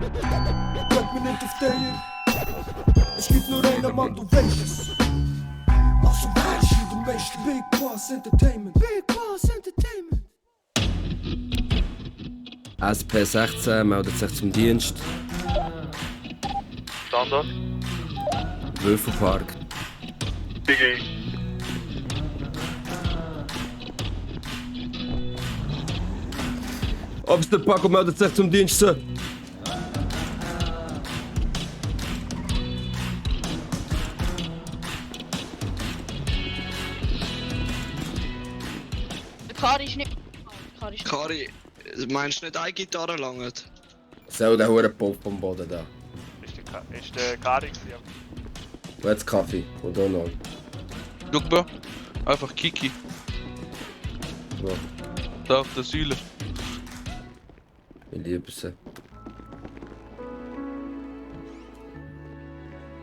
Bleib mir nicht auf der. Es gibt nur einen Mann, du weißt es. Also weißt du, du weißt Big Boss Entertainment. Big Boss Entertainment. SP16 meldet sich zum Dienst. Standard. Wölfelpark. Biggie. Obster Paco meldet sich zum Dienst. Kari ist nicht. Kari, meinst du nicht eine Gitarre langt? So, der hure Pop am Boden da. Ist der Kari gewesen? Wo hat's Kaffee? Und auch noch. Schau mal, einfach Kiki. Wo? Da auf der Säule. Ich liebe sie.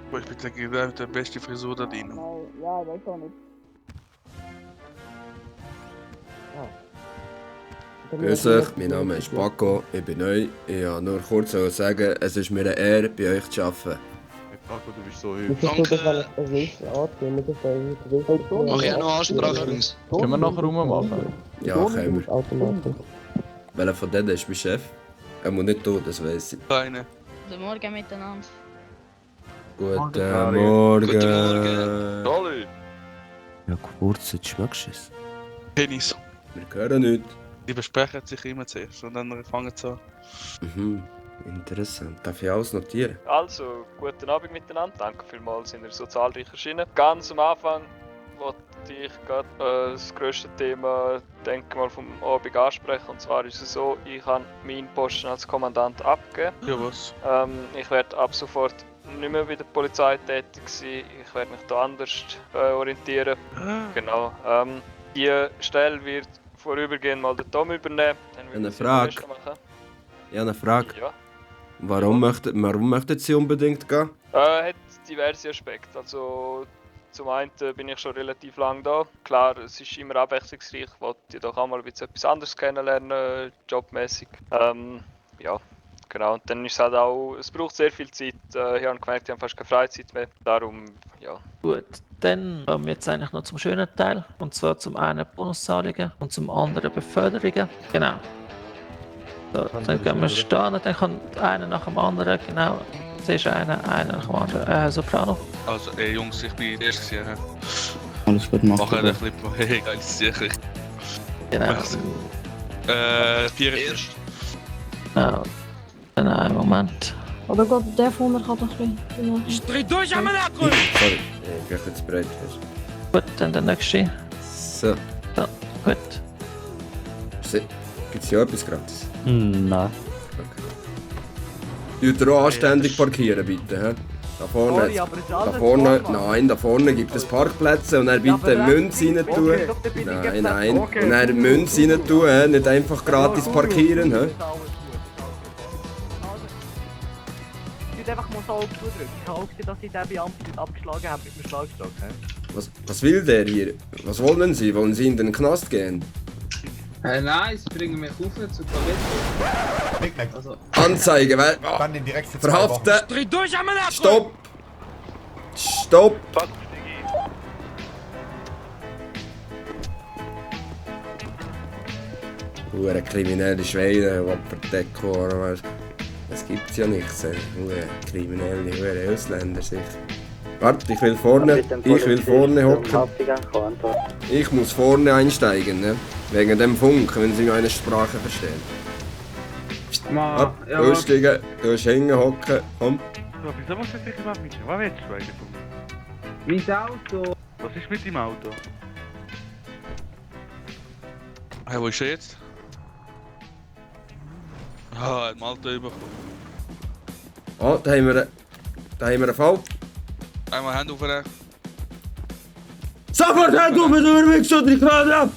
Boah, ich bin gleich der beste Frisur da drin. Ja, ich weiß auch nicht. Grüß euch, mein Name ist Paco, ich bin neu. Ich wollte nur kurz sagen, es ist mir eine Ehre, bei euch zu arbeiten. Paco, du bist so hübsch. Danke. Mach ich auch noch Ansprache, Jungs? Können wir nachher rummachen? Ja, können wir. Welcher von denen ist mein Chef? Er muss nicht tot, das weiss ich. Keine. Guten Morgen miteinander. Guten Mario. Morgen. Guten Morgen. Hallo. Ja, Gewürze, schmeckst du es? Penis. Wir hören nichts. Die besprechen sich immer zuerst und dann fangen sie an. Mhm, interessant. Darf ich alles notieren? Also, guten Abend miteinander. Danke vielmals, sind ihr so zahlreich erschienen. Ganz am Anfang wollte ich gerade das grösste Thema, denke mal, vom Abend ansprechen. Und zwar ist es so, ich habe meinen Posten als Kommandant abgegeben. Ja, was? Ich werde ab sofort nicht mehr bei der Polizei tätig sein. Ich werde mich da anders orientieren. Genau. Die Stelle wird vorübergehend mal der Tom übernehmen. Dann wird Eine er sich Frage. das Beste machen. Ja, eine Frage. Ja. Warum möchten Sie unbedingt gehen? Hat diverse Aspekte. Also zum einen bin ich schon relativ lange da. Klar, es ist immer abwechslungsreich. Ich wollte doch auch mal ein bisschen etwas anderes kennenlernen, jobmäßig. Ja, genau. Und dann ist es halt auch, es braucht sehr viel Zeit. Ich habe gemerkt, ich habe fast keine Freizeit mehr. Darum, ja. Gut, dann kommen wir jetzt eigentlich noch zum schönen Teil. Und zwar zum einen Bonuszahlungen und zum anderen Beförderungen. Genau. So, dann gehen wir stehen, dann kommt einer nach dem anderen. Genau. Siehst du einer nach dem anderen. Soprano. Also, ey Jungs, ich bin der erste gesehen. Alles gut, Mach einen Clip. Hey, geil, sicher. Genau. 4. Erst. Genau. Dann einen Moment. Oder Gott, der von mir gaat nog geen. Sorry, ich bin jetzt bereit. Gut, dann der nächste. So, Gut. gibt es hier etwas gratis? Nein. Tut ihr auch anständig parkieren, bitte. He? Da vorne, da vorne gibt es Parkplätze und dann bitte Münze rein tun. Nein. Und dann Münze rein tun, he? Nicht einfach gratis parkieren. He? Ich würde einfach mal so auf zudrücken. Ich habe auch gesehen, dass ich den Beamten abgeschlagen habe mit dem Schlagstock. Was will der hier? Was wollen Sie? Wollen Sie in den Knast gehen? Nein, sie bringen mich auf zur Toilette. Also, Anzeige, weil... Kann den direkt Verhaften! Stopp! Stopp! Hure kriminelle Schweine, Wapperdeko, das gibt's ja nicht. Hure kriminelle, hure Ausländer sicher. Warte, ich will vorne hocken. Ich muss vorne einsteigen, ne? Wegen dem Funk, wenn Sie meine Sprache verstehen. ja, Aussteigen, du hast hängen, hocken, komm. So, wieso muss ich sich überhaupt mit? Was willst du eigentlich von mir? mein Auto. Was ist mit deinem Auto? Hey, wo ist er jetzt? Ah, er hat Malta bekommen. Ah, da haben wir einen Fall. Einmal Hände aufnehmen. Sofort Hände auf, du Wichser, die Quadra ab!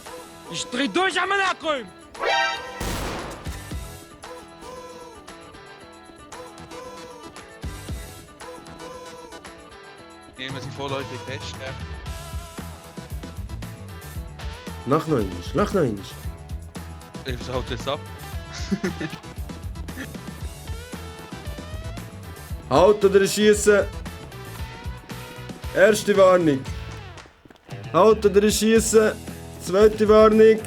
Nehmen Sie vorläufig fest. Lach noch einmal. Ich haut jetzt ab. Halt oder schießen. Erste Warnung. Halt oder schießen. Zweite Warnung.